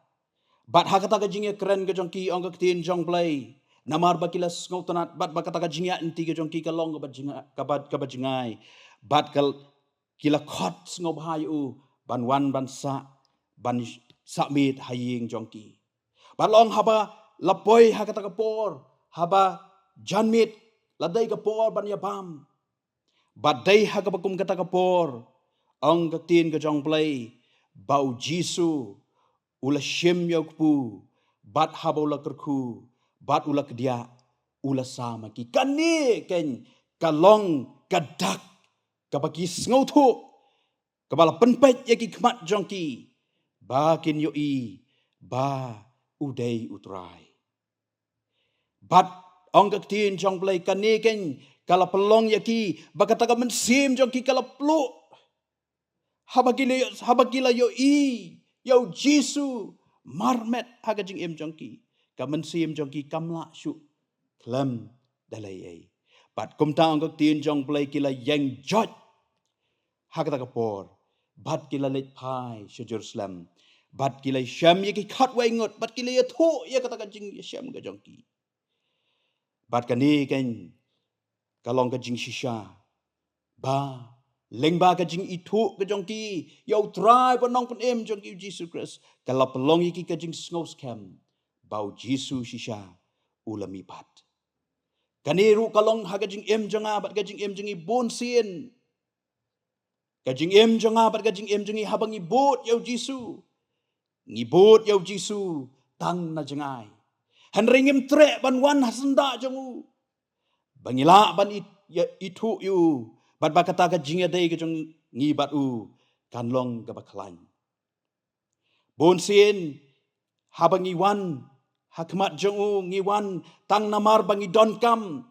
Bad ha kata ka jingïakren ka jong ki, ong ka ktien jong U Blei, namar ba ki la sngewtynnat bad ba kata ka jingïaid lynti ka jong ki ka long kaba jinga-, kaba, kaba jngai. Bad ka l-, ki la khot sngewbha ïa u ban wan ban sah, ban sah miet ha ïing jong ki. Bad long haba la poi ha kata ka por, haba jan miet, la dei ka por ban ïa bam. Bad dei ha kaba kum kata ka por, ong ka ktien ka jong U Blei, ba U Jisu u la shim ïa u kpu, bad haba u la kyrkhu, bad u la kdiah, u la sam ha ki. Kane keiñ ka long ka dak kaba ki sngewthuh, kaba la pynpeit ïa ki khmat jong ki, ba kin ïohi ba u dei U Trai. Bad ong ka ktien jong U Blei, kane keiñ ka la pynlong ïa ki ba kata ka mynsiem jong ki ka la pluh. Haba ki la, haba ki la ïohi ïa U Jisu marmet ha ka jingim jong ki, ka mynsiem jong ki kam lah shuh khlem da leh ei. Bad kumta ong ka ktien jong U Blei, ki la ïeng joit ha kata ka por, bad ki la leit phai sha Jerusalem, bad ki la ïashem ïa ki khatwei ngut, bad ki la ïathuh ïa kata ka jingïashem ka jong ki. Bad kane keiñ ka long ka jingshisha, ba lyngba ka jingithuh ka jong ki ïa U Trai bad Nongpynim jong ki U Jisu Khrist, ka la pynlong ïa ki ka jingsngewskhem ba U Jisu shisha u la mihpat. Kane ruh ka long ha ka jingim jong nga bad ka jingim jong ngi bunsien. Ka jingim jong nga bad ka jingim jong ngi, haba ngi bud ïa U Jisu, ngi bud ïa U Jisu tang na jngai. Hynrei ngim treh ban wan ha syndah jong u, ba ngi lah ban it-, ïa, ithuh ïa u, bad ba kata ka jingïadei ka jong ngi bad u kan long kaba khlaiñ. Bunsien, haba ngi wan ha khmat jong u, ngi wan tang namar ba ngi donkam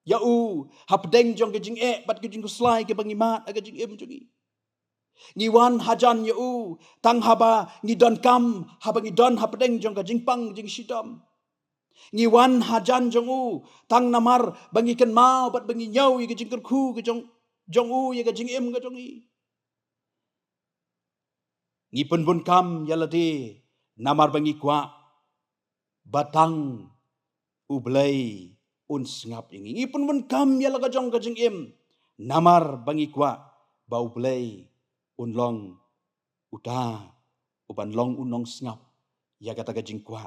ïa u hapdeng jong ka jingeh bad ka jingkhuslai kaba ngi mad ha ka jingim jong ngi. Ngi wan hajan ïa u tang haba ngi donkam, haba ngi don hapdeng jong ka jingpang jingshitom. Ngi wan hajan jong u tang namar ba ngi kynmaw bad ba ngi ñiew ïa ka jingkyrkhu ka jong, jong u ïa ka jingim ka jong ngi. Ngi pynbun kam ïa lade namar ba ngi kwah ba tang U Blei un sngap ïa ngi. Ngi pynbun kam ïa la ka jong ka jingim namar ba ngi kwah ba U Blei un long uta uban long u nongsngap ïa kata ka jingkwah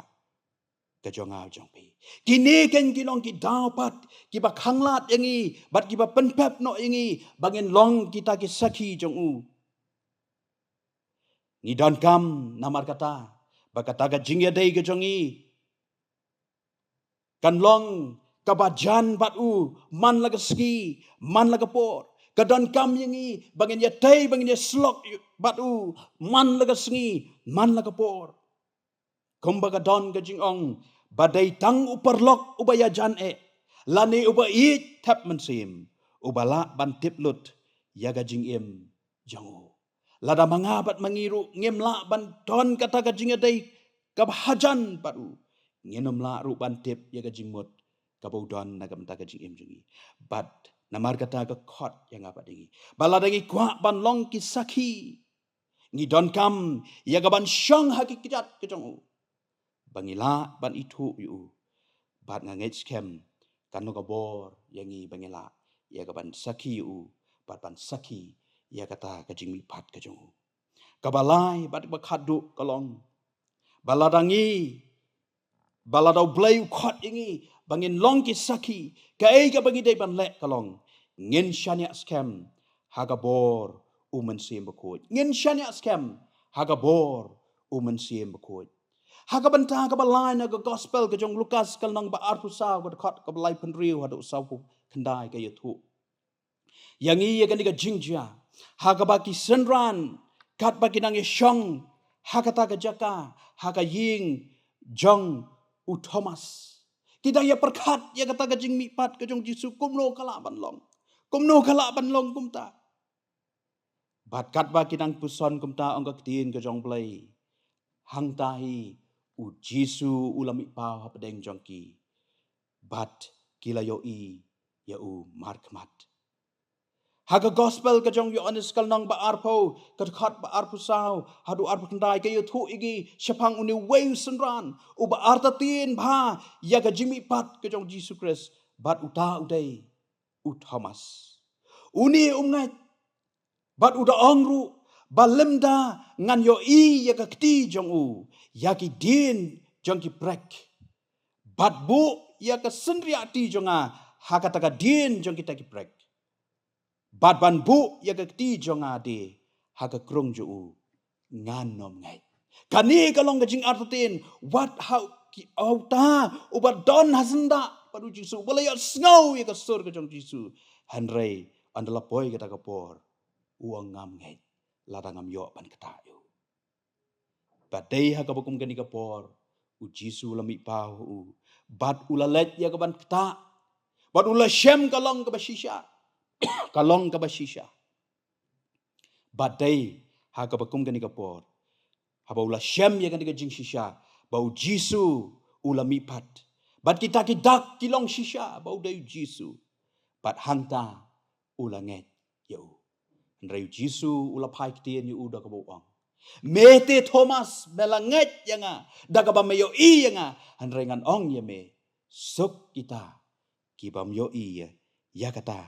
ka jong nga jong phi. Kine keiñ ki long ki daw pat kiba khanglad ïa ngi bad kiba pynpep noh ïa ngi ba ngin long kita ki sakhi jong u. Ngi donkam namar kata ba kata ka jingïadei ka jong ngi kan long kaba jan bad u man la ka sngi man la ka por. Ka donkam ïa ngi ba ngin ïatei, ba ngin ïasyllok bad u man la ka sngi man la ka por. Kumba ka don ka jingong ba dei tang u paralok uba ïajan eh, lane uba ïeit thep mynsiem, uba lah ban tip lut ïa ka jingim jong u. Lada ma nga bad ma ngi ruh ngim lah ban don kata ka jingïadei kaba hajan bad u, ngin ym lah ruh ban tip ïa ka jingmut kaba u don na ka bynta ka jingim jong ngi. Bad namar kata ka khot ïa nga bad ïa ngi ba lada ngi kwah ban long ki sakhi, ngi donkam ïa ka ban shong ha ki kjat ka jong u, ba ngi lah ban ithuh ïa u. Bad nga ngeit skhem kan long ka bor ïa ngi ba ngi lah ïa ka ban sakhi ïa u, bad ban sakhi ïa kata ka jingmihpat ka jong u. Kaba lai bad ba khatduh ka long ba lada ngi, ba lada U Blei u khot ïa ngi ba ngin long ki sakhi, kaei kaba ngi dei ban leh ka long ngin shaniah skhem ha ka bor u Mynsiem Bakhuid. Ngin shaniah skhem ha ka bor u Mynsiem Bakhuid. Ha ka bynta kaba lai na ka gospel ka jong u Lukas ka lynnong ba arphew saw, ka dkhot kaba laiphew hynriew haduh sawphew khyndai ka ïathuh ïa ngi ïa kane ka jingjia ha kaba ki synran katba ki nang ïashong ha kata ka jaka, ha ka ïing jong u Thomas, ki dang ïapyrkhat ïa kata ka jingmihpat ka jong u Jisu, kumno ka lah ban long, kumno ka lah ban long kumta. Bad katba ki nang puson kumta, ong ka ktien ka jong U Blei, hangta hi u Jisu u la mihpaw hapdeng jong ki, bad ki la ïohi ïa u markhmat. Ha ka gospel ka jong u Ïoannis ka lynnong ba arphew, ka dkhot ba arphew saw haduh arphew khyndai ka ïathuh ïa ngi shaphang une uwei u synran uba artatien bha ïa ka jingmihpat ka jong u Jisu Khrist, bad uta u dei u Thomas. Une um ngeit bad u da ong ruh ba lymda ngan ïohi ïa ka kti jong u, ïa ki dien jong ki prek, bad buh ïa ka synriah kti jong nga ha kata ka dien jong kita ki prek, Bad ban buh ïa ka kti jong nga de ha ka krung jong u, ngan ym ngeit. Kane ka long ka jingartatien, wat ha ki uta uba don ha syndah bad u Jisu, uba la ïohsngew ïa ka sur ka jong u Jisu. Hynrei ynda la poi kata ka por, u ong ngam ngeit lada ngam ïoh ban ktah ïa u. Bad dei ha kaba kum kane ka por, u Jisu u la mihpaw ha u, bad u la leit ïa ka ban ktah, bad u la shem ka long kaba shisha, ka long kaba shisha. Bad dei ha kaba kum kane ka por, haba u la shem ïa kane ka jingshisha, ba u Jisu u la mihpat, bad kita ki dak ki long shisha ba u dei u Jisu, bad hangta u la ngeit ïa u. Hynrei u Jisu u la phai ktien ïa u da kaba u ong, me te Thomas, me la ngeit ïa nga da kaba me ïohi ïa nga. Hynrei ngan ong ïa me, suk kita ki bym ïohi ïa, ïa kata,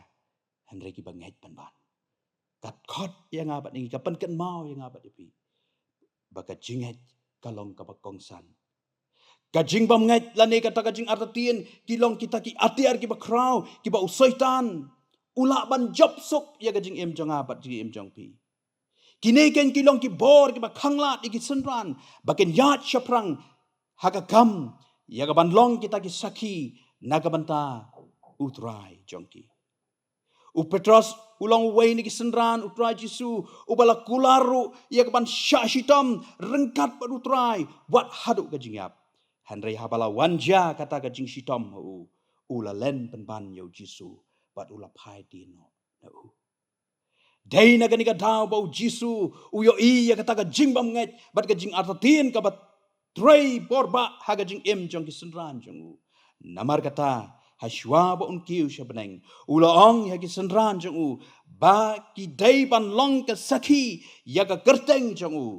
hynrei kiba ngeit pynban. Kat khot ïa nga bad ïa ngi, ka pynkynmaw ïa nga bad ïa phi, ba ka jingngeit ka long kaba kongsan. Ka jingbymngeit lane kata ka jingartatien ki long kita ki atiar kiba khraw kiba u Soitan u lah ban jop suk ïa ka jingim jong nga bad jingim jong phi. Kine kein ki long ki bor kiba khanglad ïa ki synran ba kin ïaid shaphrang ha ka kam ïa ka ban long kita ki sakhi na ka bynta u Trai jong ki. U Petros u long uwei na ki synran u Trai Jisu uba la kular ruh ïa ka ban shah shitom ryngkat bad u Trai wat haduh ka jingïap. Hynrei haba la wan jia kata ka jingshitom ha u, u la len pynban ïa u Jisu bad u la phai dien noh na u. Dei na kane ka daw ba u Jisu u ïohi ïa kata ka jingbymngeit bad ka jingartatien kaba trei bor bha ha ka jingim jong ki synran jong u. Namar kata, ha shuwa ba un kiew sha bneng, u la ong ïa ki synran jong u ba ki dei ban long ka sakhi ïa ka kyrteng jong u,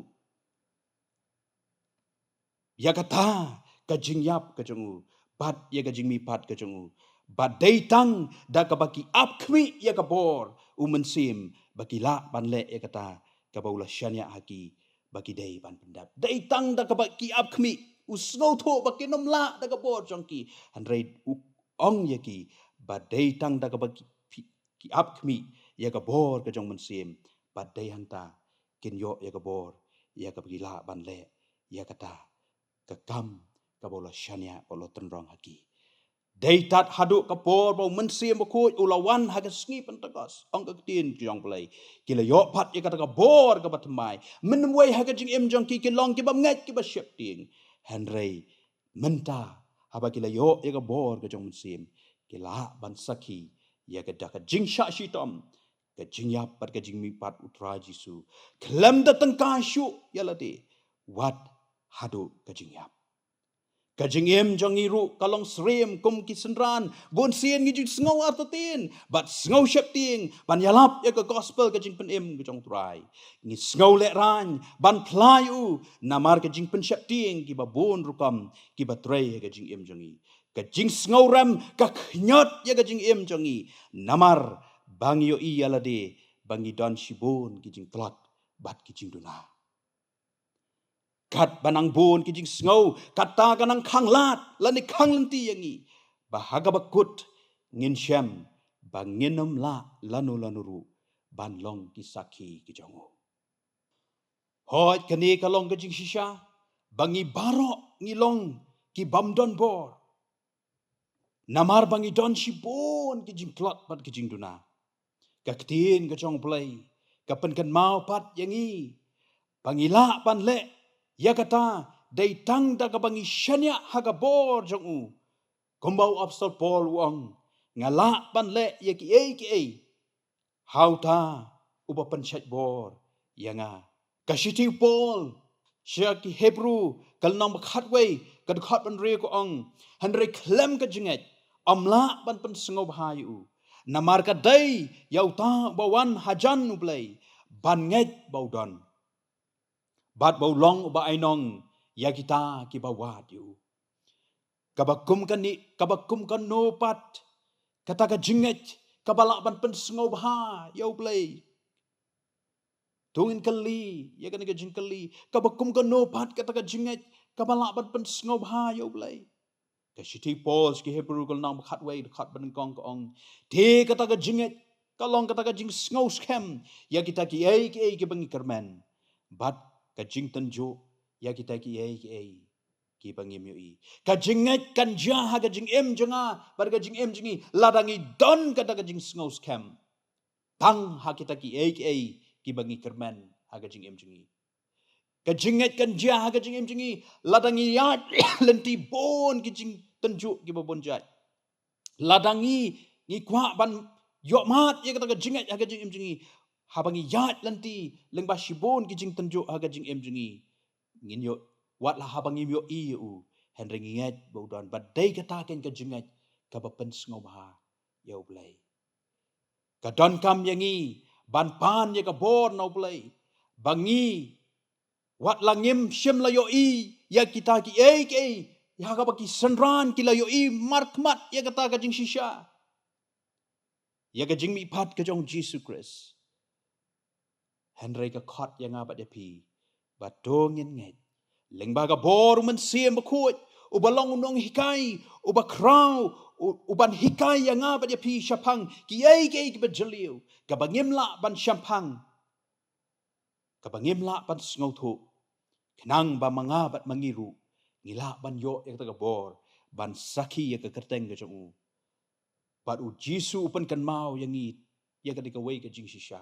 ïa kata ka jingïap ka jong u bad ïa ka jingmihpat ka jong u. Bad dei tang da kaba ki ap khmih ïa ka bor u Mynsiem ba ki lah ban leh ïa kata kaba u la shaniah ha ki ba ki dei ban pyndep. Dei tang da kaba ki ap khmih, u sngewthuh ba kin ym lah da ka bor jong ki. Hynrei u ong ïa ki ba dei tang da kaba ki, ki ap khmih ïa ka bor ka jong u Mynsiem, bad dei hangta kin ïoh ïa ka bor ïa kaba ki lah ban leh ïa kata ka kam kaba u la shaniah, ba u la tynrong ha ki. Dei tad haduh ka por ba u Mynsiem Bakhuid u la wan ha ka sngi Pentekost, ong ka ktien jong U Blei, ki la ïoh pat ïa kata ka bor kaba thymmai. Mynwei ha ka jingim jong ki ki long ki bymngeit kiba sheptieng. Hynrei mynta, haba ki la ïoh ïa ka bor ka jong u Mynsiem, ki lah ban sakhi ïa ka da ka jingshah shitom, ka jingïap bad ka jingmihpat u Trai Jisu khlem da tyngkai shuh ïa lade, wat haduh ka jingïap. Ka jingim jong ngi ruh ka long syriem kum ki synran, bun sien ngi ju sngew artatien bad sngew sheptieng ban ïalap ïa ka gospel ka jingpynim ka jong u Trai. Ngi sngew lehraiñ ban phla ïa u namar ka jingpynsheptieng kiba bun rukom kiba trei ha ka jingim jong ngi. Ka jingsngew rem ka khñiot ïa ka jingim jong ngi namar ba ngi ïohi ïa lade ba ngi don shibun ki jingtlot bad ki jingduna. Katba nang bun ki jingsngew, kata ka nang khanglad lane khanglynti ïa ngi ba ha kaba kut ngin shem ba ngin ym lah lano lano ruh ban long ki sakhi ki jong u. Hooid, kane ka long ka jingshisha ba ngi baroh ngi long ki bym don bor, namar ba ngi don shibun ki jingtlot bad ki jingduna. Ka ktien ka jong U Blei ka pynkynmaw pat ïa ngi ba ngi lah ban leh ïa kata dei tang da kaba ngi shaniah ha ka bor jong u. Kumba u apostol Paul u ong, nga lah ban leh ïa kiei kiei ha uta uba pynshait bor ïa nga. Ka shithi u Paul sha ki Hebru ka lynnong ba khatwei ka dkhot ba hynriew ka ong, hynrei khlem ka jingngeit ym lah ban pynsngewbha ïa u, namar ka dei ïa uta uba wan hajan U Blei ban ngeit ba u don bad ba u long uba ainong ïa kita kiba wad ïa u. Kaba kum kane, kaba kum kano pat kata ka jingngeit kaba lah ban pynsngewbha ïa U Blei? To ngin kylli ïa kane ka jingkylli, kaba kum kano pat kata ka jingngeit kaba lah ban pynsngewbha ïa U Blei? Ka shithi Paul sha ki Hebru ka lynnong ba khatwei dkhot ba nyngkong ka ong, te kata ka jingngeit ka long kata ka jingsngew skhem ïa kita kiei kiei kiba ngi kyrmen, bad ka jingtynjuh ïa kita kiei kiei kiba ngim ïohi. Ka jingngeit kan jia ha ka jingim jong nga bad ka jingim jong ngi lada ngi don kata ka jingsngew skhem tang ha kita kiei kiei kiba ngi kyrmen ha ka jingim jong ngi. Ka jingngeit kan jia ha ka jingim jong ngi lada ngi ïaid lynti bun ki jingtynjuh kiba bun jait. Lada ngi, ngi kwah ban ïoh mad ïa kata ka jingngeit ha ka jingim jong ngi, haba ngi ïaid lynti lyngba shibun ki jingtynjuh ha ka jingim jong ngi, ngin ïoh, wat la haba ngim ïohi ïa u, hynrei ngi ngeit ba u don. Bad dei kata kein ka jingngeit kaba pynsngewbha ïa U Blei. Ka donkam ïa ngi ban pan ïa ka bor na U Blei, ba ngi, wat la ngim shym la ïohi ïa kita kiei kiei, ïa kaba ki synran ki la ïohi markhmat ïa kata ka jingshisha, ïa ka jingmihpat ka jong U Jisu Khrist. Hynrei ka khot ïa nga bad ïa phi ba to ngin ngeit lyngba ka bor U Mynsiem Bakhuid, uba long u nonghikai, uba khraw, u-, uban hikai ïa nga bad ïa phi shaphang kiei kiei kiba jylliew, kaba ngim lah ban shaphang, kaba ngim lah ban sngewthuh, khnang ba ma nga bad ma ngi ruh ngi lah ban ïoh ïa kata ka bor ban sakhi ïa ka kyrteng ka jong u. Bad U Jisu u pynkynmaw ïa ngi ïa kata kawei ka jingshisha.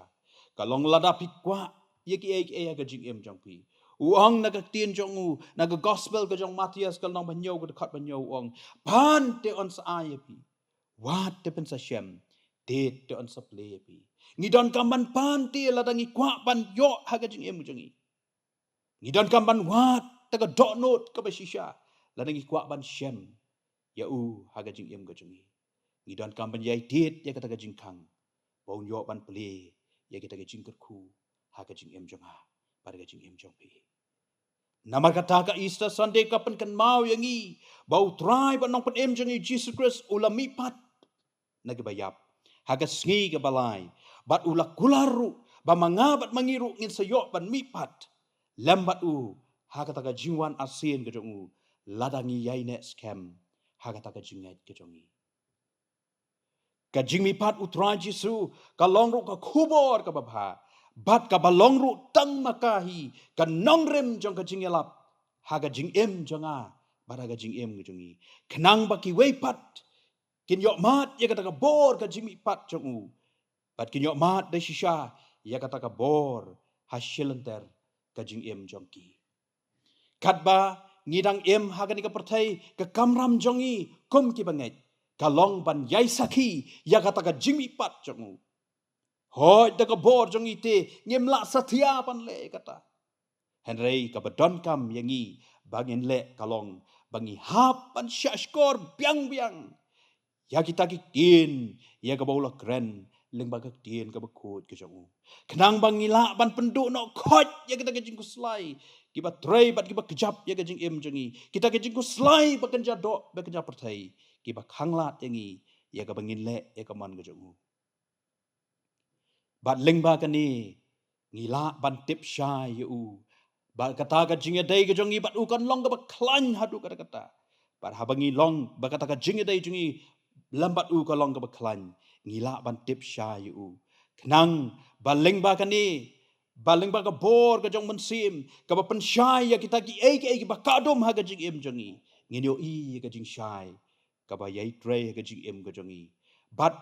Ka long lada phi kwah ïa kiei kiei ha ka jingim jong phi. U ong na ka ktien jong u, na ka gospel ka jong Mathaios ka lynnong ba hynñiew ka dkhot ba hynñiew u ong, pan te yn sa ai ïa phi. Wad te phin sa shem, tied te yn sa plie ïa phi. Ngi donkam ban pan te lada ngi kwah ban ïoh ha ka jingim jong ngi. Ngi donkam ban wad kata ka dohnud kaba shisha lada ngi kwah ban shem ïa u ha ka jingim ka jong ngi. Ngi donkam ban ïai tied ïa kata ka jingkhang ba un ïoh ban plie ïa kita ki jingkyrkhu ha ka jingim jong nga bad ka jingim jong phi. Namar kata ka Easter Sunday ka pynkynmaw ïa ngi ba U Trai bad Nongpynim jong ngi Jisu Khrist u la mihpat na kiba ïap ha ka sngi kaba lai, bad u la kular ruh ba ma nga bad ma ngi ruh ngin sa ïoh ban mihpat lem bad u ha kata ka jingwan arsien ka jong u, lada ngi ïaineh skhem ha kata ka jingngeit ka jong ngi. Ka jingmihpat U Trai Jisu ka long ruh ka khubor kaba bha, bad kaba long ruh tang ma ka hi ka nongrim jong ka jingïalap ha ka jingim jong nga bad ha ka jingim ka jong ngi, khnang ba kiwei pat kin ïoh mad ïa kata ka bor ka jingmihpat jong u, bad kin ïoh mad da shisha ïa kata ka bor ha shilynter ka jingim jong ki. Katba ngi dang im ha kane ka pyrthei, ka kamram jong ngi kum ki bangeit ka long ban ïai sakhi ïa kata ka jingmihpat jong u. Hooid, da ka bor jong ngi te ngim lah satia ban leh kata. Hynrei kaba donkam ïa ngi ba ngin leh ka long ba ngi hap ban shahshkor biang biang ïa kita ki ktien ïa kaba u la kren lyngba ka ktien kaba khuid ka jong u, khnang ba ngi lah ban pynduh noh khoit ïa kita ki jingkhuslai kiba trei bad kiba kjap ïa ka jingim jong ngi, kita ki jingkhuslai ba kynja doh ba kynja pyrthei kiba khanglad ïa ngi ïa kaba ngin leh ïa ka mon ka jong u. Bad lyngba kane ngi lah ban tip shai ïa u ba kata ka jingïadei ka jong ngi bad u kan long kaba khlaiñ haduh katta katta. Bad haba ngi long ba kata ka jingïadei jong ngi lem bad u ka long kaba khlaiñ, ngi lah ban tip shai ïa u, khnang ba lyngba kane, ba lyngba ka bor ka jong u Mynsiem kaba pynshai ïa kita kiei kiei kiba kah dum ha ka jingim jong ngi, ngin ïohi ïa ka jingshai kaba ïai trei ha ka jingim ka jong ngi. Bad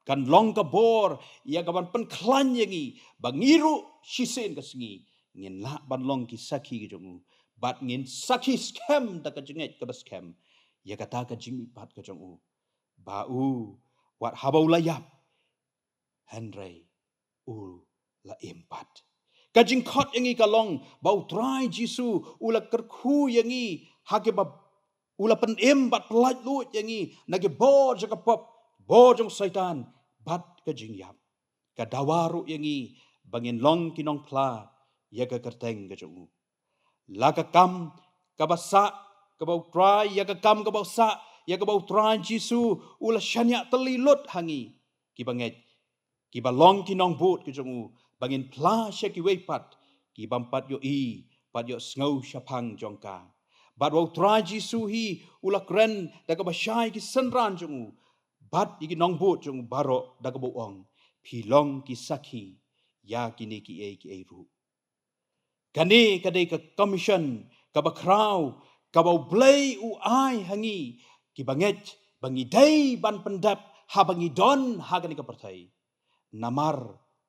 kan long ka bor ïa kaban pynkhlaiñ ïa ngi ba ngi ruh shisien ka sngi ngin lah ban long ki sakhi ka jong u, bad ngin sakhi skhem da ka jingngeit kaba skhem ïa kata ka jingmihpat ka jong u, ba u, wat haba u la ïap, hynrei u la im pat. Ka jingkhot ïa ngi ka long ba U Trai Jisu u la kyrkhu ïa ngi ha kiba, u la pynim bad pyllait luid ïa ngi na ki bor jong ka pop, bor jong u Soitan bad ka jingïap. Ka dawa ruh ïa ngi ba ngin long ki nongphla ïa ka kyrteng ka jong u. La ka kam kaba sah kaba U Trai, ïa ka kam kaba sah ïa kaba U Trai Jisu u la shaniah tylli lut ha ngi ki bangeit, kiba long ki nongbud ki jong u, ba ngin phla sha kiwei pat ki bym pat ïohi, pat ïohsngew shaphang jong ka. Bad ba U Trai Jisu hi u la kren da kaba shai ki synran jong u bad ïa ki nongbud jong u baroh da kaba u ong, phi long ki sakhi ïa kine kiei kiei ruh. Kane ka dei ka commission kaba khraw kaba U Blei u ai ha ngi ki bangeit ba ngi dei ban pyndep haba ngi don ha kane ka pyrthei. Namar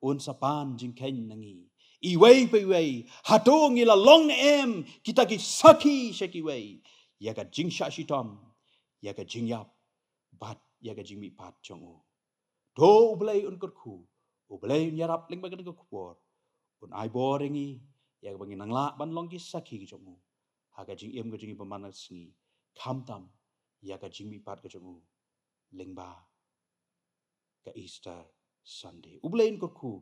un sa pan jingkheiñ na ngi iwei pa iwei, hato ngi la long ne em kita ki sakhi sha kiwei ïa ka jingshah shitom, ïa ka jingïap bad ïa ka jingmihpat jong u. To U Blei un kyrkhu, U Blei un ïarap lyngba kane ka khubor, un ai bor ïa ngi ïa kaba ngin nang lah ban long ki sakhi ki jong u ha ka jingim ka jong ngi ba man la ka sngi, khamtam ïa ka jingmihpat ka jong u lyngba ka Easter Sunday. U Blei un kyrkhu,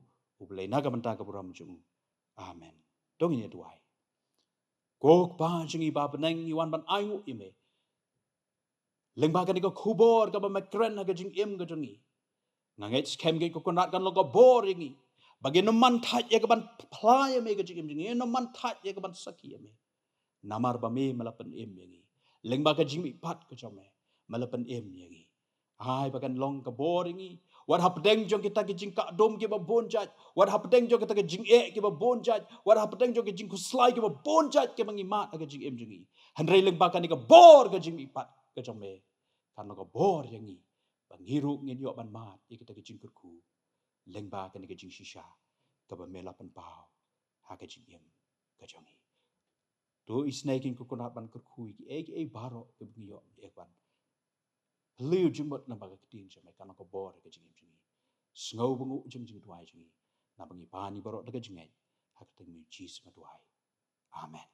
U Blei na ka bynta ka burom jong u. Amen. To ngin ïa duwai. Ko Kpa jong ngi ba ha bneng, ngi wan ban ainguh ïa me lyngba kane ka khubor kaba me kren ha ka jingim ka jong ngi. Nga ngeit skhem kane ka Kynrad kan long ka bor ïa ngi ba ngin ym man thait ïa kaban phla ïa me ha ka jingim jong ngi, ngin ym man thait ïa kaban sakhi ïa me. Namar ba me me la pynim ïa ngi lyngba ka jingmihpat ka jong me, me la pynim ïa ngi. Ai ba kan long ka bor ïa ngi wat hapdeng jong kita ki jingkah dum kiba bun jait, wat hapdeng jong kita ki jingeh kiba bun jait, wat hapdeng jong ki jingkhuslai kiba bun jait kiba ngi mad ha ka jingim jong ngi. Hynrei lyngba kane ka bor ka jingmihpat ka jong me, kan long ka bor ïa ngi ba ngi ruh ngin ïoh ban mad ïa kita ki jingkyrkhu lyngba kane ka jingshisha kaba me la pynpaw ha ka jingim ka jong ngi. To isynei kane ko Kynrad ban kyrkhu ïa kiei kiei baroh kiba ngi ïoh ïa ban hliew jingmut lyngba ka ktien jong me, kan long ka bor ha ka jingim jong ngi. Sngew ba nguh jong jingduwai jong ngi, naba ngi pan ïa baroh da ka jingngeit ha ka kyrteng U Jisu nga duwai. Amen.